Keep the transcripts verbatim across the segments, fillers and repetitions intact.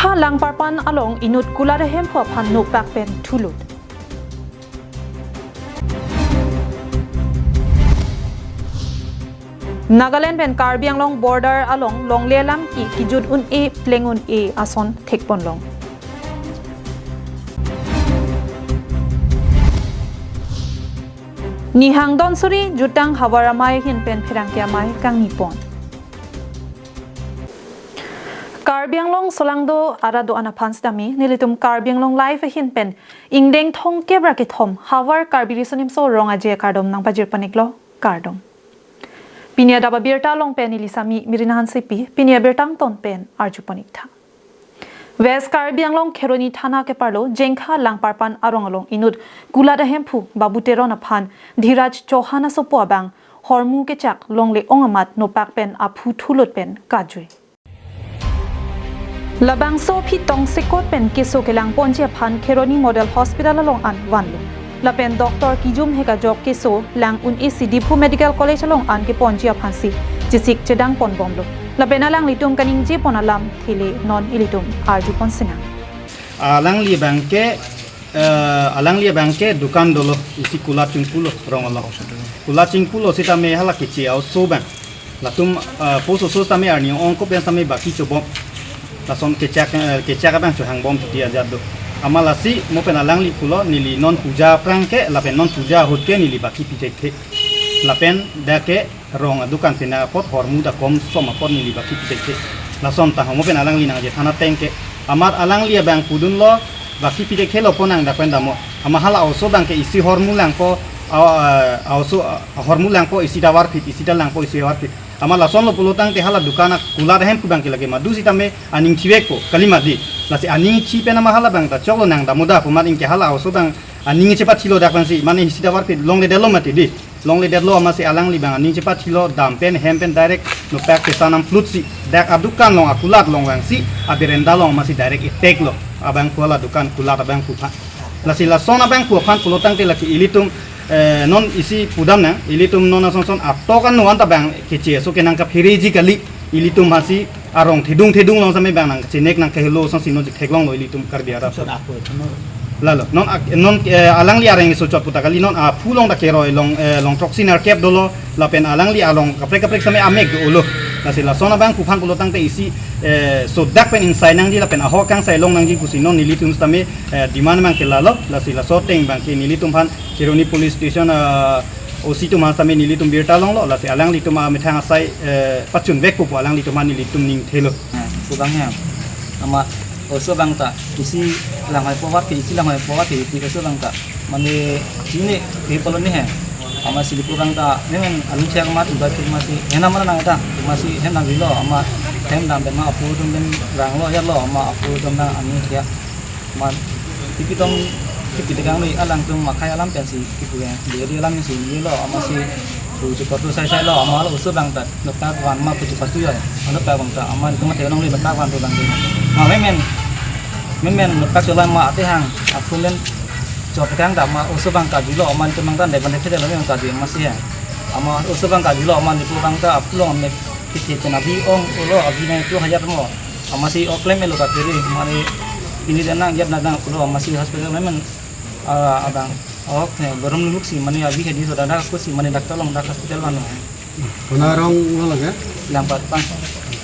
Langparpan along inut kulat ahemphu aphan nopak pen thulut. Nagaland pen Karbi Anglong border along longle alam ki kijut un-e pleng un-e ason thekponlong. Nihang don suri jutang havar amei ahin pen pherangke amei kangnipon. Karbi Anglong solangdo arat do-an aphan sitame nelitum Karbi Anglong Live ahin pen ingdeng thomkep ra kethom havar Karbi Riso Nimso Rong Aje akardom nangpajirpon-iklo, kardom. Pini adap abirta along pen neli Sami Mirina Hansepi, pini abirta angton pen arjupon-ik tha. West Karbi Anglong Kheroni Thana keparlo Jengkha Langparpan arong along inut kulat ahemphu Babu Teron aphan Dhiraj Chauhan asopo abang hormu kechak longle ong amat nopak pen aphu thulut pen kajui. Labangso aphi tongsekot pen keso kelangponji aphan Kheroni Model Hospital along an vanlo. Lapen doctor kijum hek ajok keso lang un-e si Diphu Medical College along an keponji aphansi chesik chedangponbomlo. Lapen alanglitum kaningjepon alamthe le non ilitum arjupon sinang. Alangli abangke, eh, alangli abangke dukan dolo, isi kulat chingpulo rong along. Kulat chingpulo sitame hala keche a-oso abang. Latum, eh, post oso sitame arni ongkok pen sitame baki chobom. Lason kechak, eh, kechak abang chohangbom titi ajat do. Amat lasi mo pen alangli pulo neli non puja aphrang ke, lapen non puja ahut ke neli baki pithekthe. Lapen dak ke rong adukan pen apot hormu dakom som apot neli baki pithekthe. Lason ta mo pen alangli nangjethan ateng ke. Amat alangli abang pudunlo baki pithekthelo pon nang dak pen damo. Amat hala oso abangke isi hormu langpo, a, a, oso, a, hormu langpo isi davar phit, isi ta langpo isi davar phit. Amat lasonlo pulo tangte hala dukan akulat ahemphu abangke lake madu sitame aning thivekpo, kali mati. Lasi aning thi pen amat hala abang ta choklo nang damo da pu amat ingke hala oso abang aning chepathilo dak pensi, mane isi davar phit longledetlo mati di. Longledetlo amatsi alangli abang aning chepathilo dam pen hem pen direct nopak kesan amplut si dak adukan along akulat along vangsi aberenda along amatsi direct attack lo abangphu hala dukan kulat abangphu aphan. Lasi lason abangphu aphan pulo tangte lake ilitum, eh, non isi pudam nang, ilitum non ason son atok anu anta abang keche a-oso ke nangkaphereji kali, ilitum hasi arong thedung thedung along sitame abang nangchenek nangkehelo asonsi non chetheklonglo ilitum Karbi arat. Son aphu, no? Lalo, non ak-, non, eh, alangli areng iso chot puta kali non aphu along ta keroi along, eh, along throksi nerkep dolo, lapen alangli along kaprek kaprek sitame amek dolo. Lasi lason abangphu aphan pulo tangte isi, eh, sodak pen ingsai nangji lapen ahok kangsai long nangji pusi non nelitum sitame, eh, demand abangke lalo, lasi laso ateng abangke nelitum aphan Kheroni Police Station, eh, O C atum aphan sitame nelitum birta longlo, lasi alanglitum amethang asai, eh, pachunvekpo pu alanglitum aphan nelitum ning thelo. Nah, kubang ya. Amat oso abang ta, isi langhoi povar ke, isi langhoi povar ke, isi oso abang ta. Mane, chini, ke polo ni he. Amatsi kubang ta, memang aning thia amat, udah ke amatsi, hena mana nang ta, amatsi, hena bilo, amat, hem dam dam ma, aphu atum pen ranglo, ya lo, amat, aphu atum na aning thia. Amat, tipi tong, tipi tegang lo, alangtum makhai alam pensi, tipi ya, dia dia alam si, ye lo, amatsi, tu chikot tu sai sai lo, amat oso abang ta, nokta wan ma, tu chikot tu ya, ano ta abang ta, amat, itu mati along li, nokta wan tu abang tu. Ma memang, memang, nokta chola ma, ate hang, aphu len, chot kang ta, ma, oso abang kajui lo, amat, itu mang ta, dai ban, dai lo, memang kajui, amatsi ya. Amat, oso abang kajui lo, amat, itu abang ta, aphu lo, amat, tipi pen abi ong, ulo, abi na, itu hayat mo. Amatsi oklem elo katiri, mane ini dan nang yat nang nang pulo amatsi hospital memang, ah, abang. Ok, eh, borom luluk si mane abi hedi so dada aku si mane doctor along dak hospital mane. Kona rong ulo lage? Langparpan.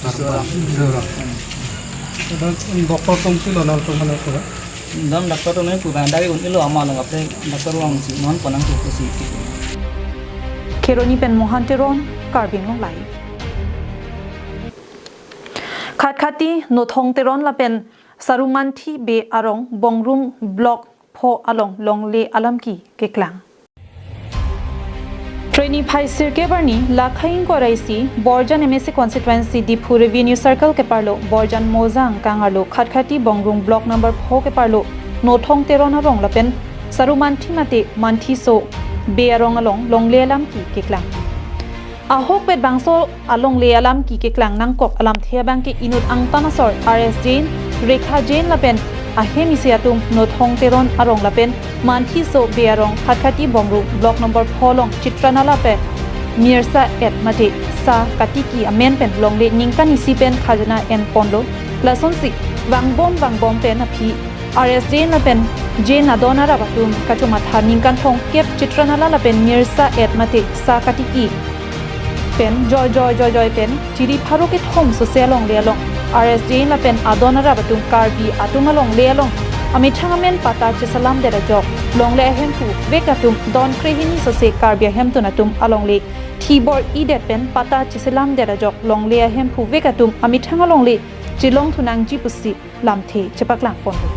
Langparpan. Dua orang. Hmm. Dan doktor atum si lo nang tu mana tu, eh? Dan doctor atum ne ku banda ke un ilo ama nang apre doctor along si non ponang tu si. Kheroni pen Mohan Teron, Karbi Anglong Live. Khatkhati, Nothong Teron lapen Sarumanthi Bey arong Bongrung Block pho along longle alam ki keklang. Treni phai sirkep arni, lakhai ingkoi ra isi, Borjan M A C constituency Diphu Revenue Circle keparlo, Borjan Mojang kang arlo, Khatkhati Bongrung Block number pho keparlo, Nothong Teron arong lapen Sarumanthi mate Manthiso Bey arong along longle alam ki keklang. Ahokpet bangso alongle alam ki keklang nangkok alamthe abangke inut angtan asor R S Jain, Rekha Jain lapen ahem isi atum Nothong Teron arong lapen Manthiso Bey arong Khatkhati Bongrung Block number pho along Chitranala pen mirsa et mate sa katiki amen pen longle ningkan isi pen khajana enponlo. Lasonsi Vangbom vangbom pen aphi R S Jain lapen Jain adon arap atum kachomatha ningkan thomkep Chitranala lapen Mirsa et mate sa katiki pen joijoi joijoi pen chiri pharo kethom sose alongle along R S Jain lapen adon arap atum Karbi atum alongle along amethang amen patta cheselamdet ajok longle ahemphu vek atum don krehini sose Karbi ahemtun atum alongle thibor-idet pen patta cheselamdet ajok longle ahemphu vek atum amethang alongle chelongthu nangji pusi lamthe chepaklang ponlo.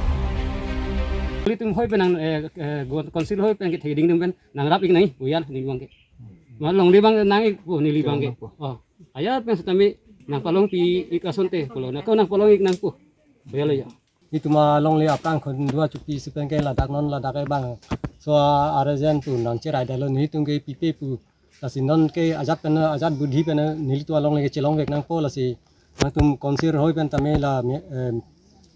Nelitum hoi pen nang, eh, eh, gon-, council hoi pen kethek ding ding pen nangrap ik nai, buyar neli abang ke. Ma longle abang nang ik po neli abang ke. Oh. Ajat pen setame nangpalongpi ik asonte pulo. Na ko nangpalong ik nangpo. Buyar lo ya. Nelitum alongle aphrang khon dua chuki si pen ke ladak non ladak ke bang. So R S Jain pu nangcheraidetlo nelitum ke pipe pu. Lasi non ke ajat pen ajat budhi pen nelitum alongle ke chelongvek nangpo lasi nangtum council hoi pen tame la me-, em,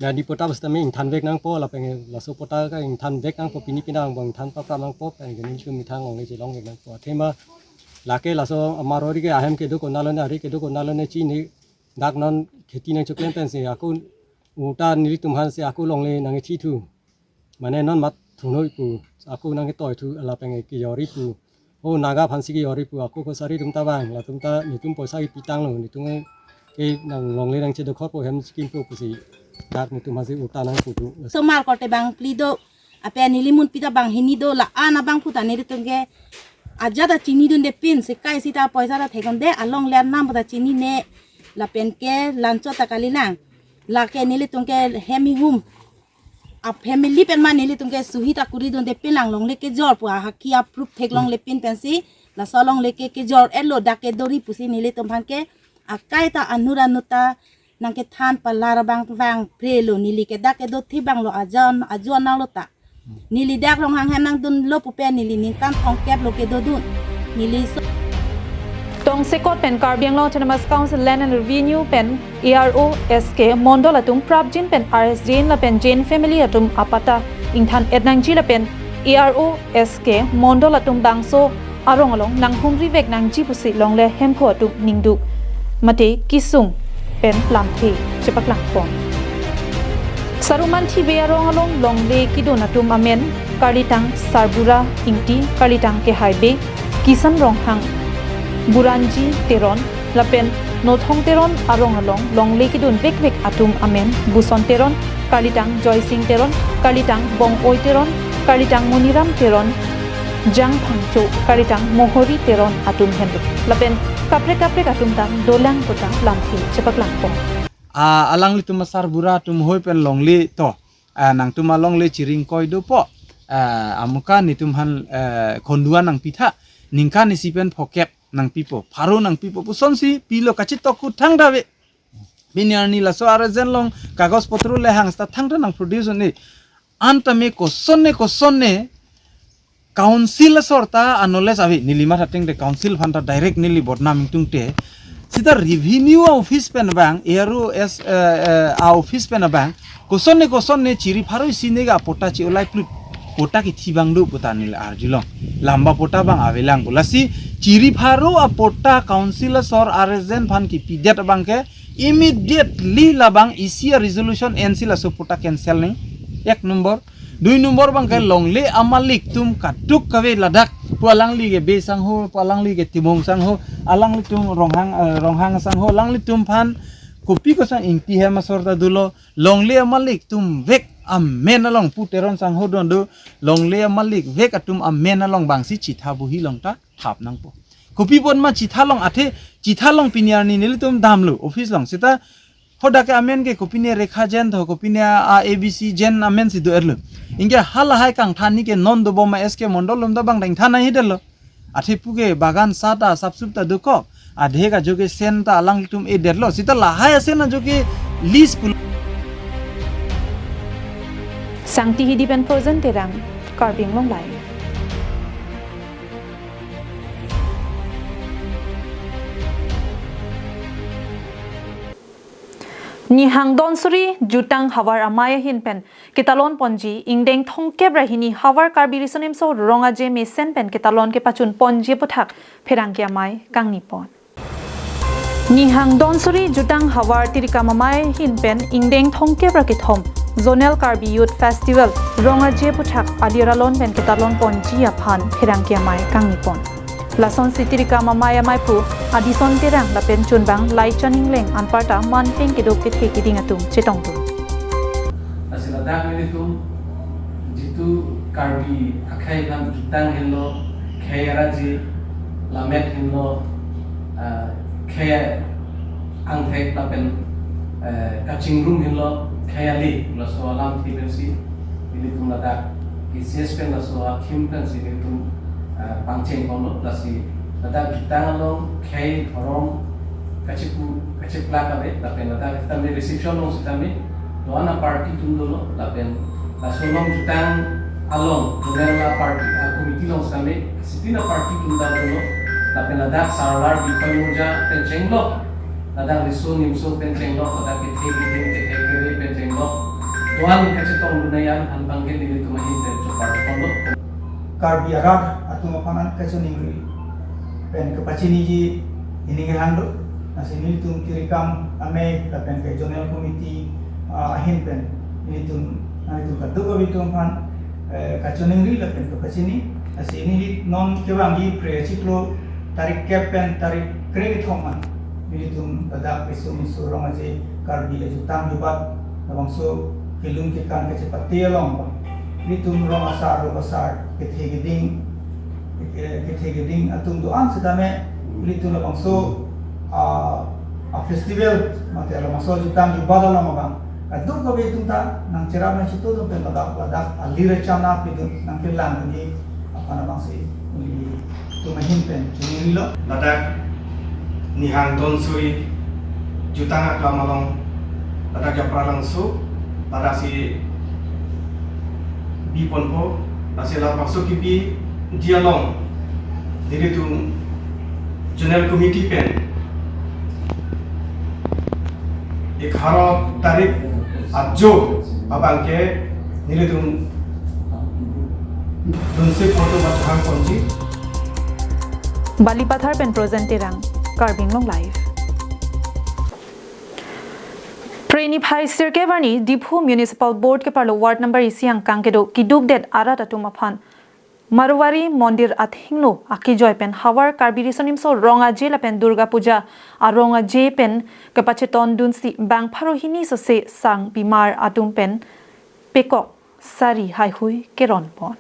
gadi patta bas tame ingthanvek nangpo lapen laso patta ke ingthanvek nangpo pini pini abang ingthan papra nangpo pen ke nelitum methang alongle chelongvek nangpo. Athema lake laso amar ori ke ahem kedo konatlo ne ari kedo konatlo ne chini dak non kheti nangchoklem pensi ako uta nelitum aphansi ako longle nangkethithu. Mane non mat thunoi pu ako nangketoi thu lapen kejor-i pu. O Naga aphansi kejor-i pu ako kosari atum ta bang latum ta nelitum poisa kepitanglo nelitum ke nang longle nangchedokhor po hem skim po pusi dak nelitum aphansi uta nangputhu. Somar korte bang phli do. Ape neli munpi ta bang hini do la-an abang puta nelitum ke ajat ta chinidunde pin sekai sita poisa ta thekdunde alongle anam puta chinine lapen ke lanchot ta kalilang. Lake nelitum ke hem ihum a family pen ma nelitum ke suhi ta kuridunde pin lang longle kejor pu ahaki approve thek longle pin pensi laso longle ke kejor-etlo dak ke dori pusi nelitum aphan ke akai ta anur anur ta nangkethan palar abang vang prelo neli ke dak kedo thi banglo ajon ajon nanglo ta. Neli dak Ronghang hem nangdunlo pupe neli ningkan thomkep lo kedodun. Neli so- Tongsekot pen Karbi Anglong Autonomous Council Land and Revenue pen A R O S K Mondol atum prapjin pen R S Jain lapen Jain family atum apatta ingthan-et nangji lapen A R O S K Mondol atum bangso arong along nanghumrivek nangji pusi longle hemphu atum ningduk mate kesung pen lamthe chepaklang pon. Sarumanthi Bey arong along longle kedun atum amen karlitang Sarbura Ingti, karlitang Kehai Bey, Kisan Ronghang, Buranji Teron, lapen Nothong Teron arong along longle kedun vekvek atum amen Buson Teron, karlitang Joysing Teron, karlitang Bong-oi Teron, karlitang Moniram Teron, Jang Phangcho, karlitang Mohori Teron atum henlo. Lapen kaprek kaprek atum ta dolang kota lamthe chepaklang pon. A, alanglitum Sarbura atum hoi pen longle to. A, nangtum alongle chiring koi dopo. A, amuka netum aphan, a, khonduan nangpitha. Ningkan isi pen phokep nangpipo. Pharo nangpipo. Pusonsi pilo kachitok ku thangta ave. Pini arni laso R S Jain along kagos potro le hangsta thangta nang produce ne. Anta me kosonne kosonne council asor ta a-knowledge ave neli matha tengte council aphan ta direct neli bodnam ingtungte. Sita revenue office pen abang, A R O S, eh, eh, a office pen abang, kosonne kosonne chiri pharo isi ne ga patta chi-olai plut. Patta kithi abang do puta neli arjulong. Lamba patta abang avelang pu. Lasi chiri pharo apatta council asor R S Jain aphan kipidet abang ke immediately labang isi a-resolution ensi laso patta cancel ning. Ek number. Dui number abang ke longle amalik atum kaduk kave ladak. Pu alangli ke Bey sangho, pu alangli ke Timung sangho, alanglitum Ronghang, eh, Ronghang sangho, alanglitum aphan kopi kosong Ingti hem asor ta dolo, longle amalik atum vek amen along pu Teron sangho don do, longle amalik vek atum amen along bangsi chitha buhi along ta thap nangpo. Kopi pon ma chitha along athe, chitha along pini arni nelitum damlo, office along. Sita hodak ke amen ke kopine Rekha Jain tho, kopine a, A B C Jain amen si do-etlo. Ingke halahai kangthan ni ke non dobom ma S K Mondol along ta bang dengthan nai hidetlo. Athe pu ke bagan sat ta sapsup ta dokok. Adhe ka jo ke sen ta alangtum edetlo. Sita lahai asen ajo ke list pu. Sangti Hidi pen Frozen Terang, Karbi Anglong Live. Nihang donsuri jutang havar amei ahin pen ketalon ponji ingdeng thomkep ra hini havar Karbi Riso-Nimso Rong Aje mesen pen ketalon kepachun ponji aputhak pherangke amei kangni pon. Nihang donsuri jutang havar Tirikam Amei ahin pen ingdeng thomkep ra kethom Zonal Karbi Youth Festival Rong Aje aputhak alir alon pen ketalon ponji aphan pherangke amei kangni pon. Lasonsi Tirikam Amei ameiphu Adison Terang lapen chunbang Laichan Engleng anparta manpeng keduk kethe keding atum chetongdun. Lasi ladak nelitum jitu Karbi akhei aphan jutang henlo, khei araje lamet henlo, ah, khei angthek lapen, eh, kachingrum henlo khei ali, laso alamthe pensi nelitum ladak K C S pen laso atheme pensi nelitum, eh, pangcheng ponlo. Lasi ladak jutang along khei dhorom kachipu kachiplak ave, lapen ladak sitame reception along sitame do-an aparty atum dolo, lapen laso along jutang along zonal aparty, a-committee along sitame sitin aparty atum ta dolo, lapen ladak sarlar bikhoi morja pen chenglok, ladak riso nimso pen chenglok, ladak kethe kethe kethe kere pen chenglok, do-an kachetongdun an aphan abangke nelitum ahin pen chopar ponlo. Karbi arat atum aphan an kachiningri pen kepachiniji ining hangdo. Lasi nelitum Tirikam Amei lapen ke zonal committee, ah, ahin pen nelitum, nelitum kadokave atum aphan, eh, kachiningri lapen kepachini. Lasi neli non kevangji phre achiklo tarik kep pen tarik krekethom an nelitum ladak riso nimso Rong Aje Karbi ajutang jubat labangso kelun kekan kachepate along nelitum rong asar rong asar kethe keding, eh, kethe keding atum do-an sitame nelitum labangso, ah, a-festival mate labangso jutang jubat along abang kadokave atum ta nangcherap nangchito atum pen ladak ladak alir achana pidun nangkelangdunji aphan abangsi nelitum ahin pen chiningrilo. Ladak Nihang donsuri jutang aklam along ladak Japralangso ladak si bi ponpo, lasi labangso kebiji along nelitum zonal committee pen egharo tarik ajo abangke nelitum dunsi photo bathang ponji. Balipathar pen Projen Terang, Karbi Anglong Live. Phre niphai sirkep arni Diphu Municipal Board keparlo ward number isi angkang kedo keduk det arat atum aphan Marwari Mondir athengno akejoi pen havar Karbi Riso Nimso Rong Aje lapen Durga Puja arong aje pen kepachetongdunsi bang pharo hini sose sangpimar atum pen pekok sari haihui keron pon.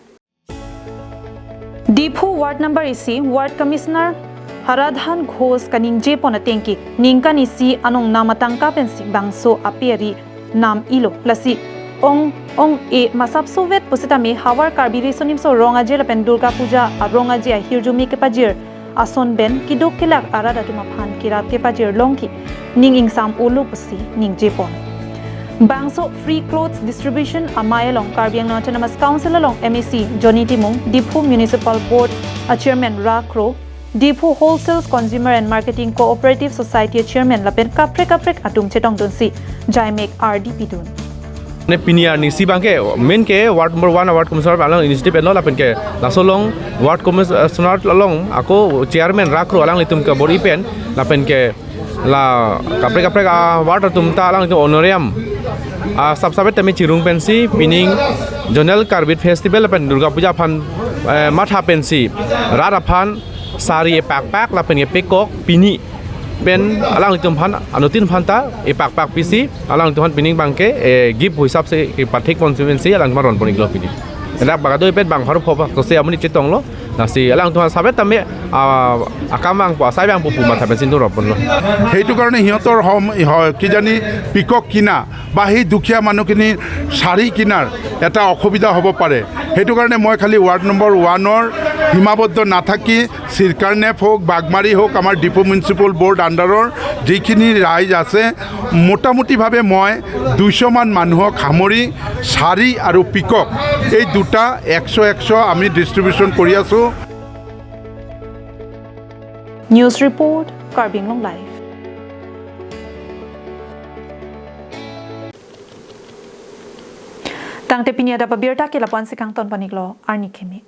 Diphu ward number isi ward commissioner Haradhan Ghosh kaningje pon atengke ningkan isi anong nam atangka pensi bangso ape ari nam ilo, lasi ong ong-e masapso vet pusitame havar Karbi Riso Nimso Rong Aje lapen Durga Puja arong aje ahirjume kepajir ason pen keduk kelak arat atum aphan kerap kepajir longki ning ingsam olo pusi ningje pon. Bangso free clothes distribution amei along Karbi Anglong Autonomous Council along M A C Johnny Timung, Diphu Municipal Board a Chairman Ra Kro, Diphu Wholesale Consumer and Marketing Cooperative Society a Chairman lapen kaprek kaprek atum chetongdunsi jaimek ardi pidun. Ne pini arni si bangke main ke ward number one ward commissioner along initiative enlo lapen ke laso along ward commissioner along ako chairman Ra Kro alanglitum kebor-i pen lapen ke la kaprek kaprek a ward atum ta alanglitum honorarium a sap sapet tame chirung pensi pining Zonal Karbi Festival lapen Durga Puja aphan, eh, matha pensi rat aphan sari epakpak lapen epekok pini pen alanglitum aphan anuttin aphan ta epakpak pisi alanglitum aphan pining bangke, eh, gift hisap si kepathek ponsi pensi alanglitum ron pon-iklo pini. Dak bang kadoi pen bang pharo pho bak kose amonit chetonglo. Lasi alanglitum aphan sapet tame, ah, akam vangpo, asai vangpo pu matha pensi nelitum ron ponlo. সেইটো কাৰণে সিহঁতৰ হম-, হয়, কিজানি পিকক কিনা বা সেই দুখীয়া মানুহখিনিৰ শাৰী কিনাৰ এটা অসুবিধা হ'ব পাৰে। সেইটো কাৰণে মই খালি ৱাৰ্ড নম্বৰ ওৱানৰ সীমাবদ্ধ নাথাকি চিলকাৰ্নেপ হওক, বাগমাৰী হওক, আমাৰ ডিফু মিউনিচিপেল বৰ্ড আণ্ডাৰৰ যিখিনি ৰাইজ আছে, মোটামুটিভাৱে মই দুইশমান মানুহক সামৰি শাৰী আৰু পিকক এই দুটা একশ একশ আমি ডিষ্ট্ৰিবিউশ্যন কৰি আছোঁ। News report, Karbi Anglong Live. Tangte pini adap abirta ke lapu-an si kangton pon-iklo, arni kimi.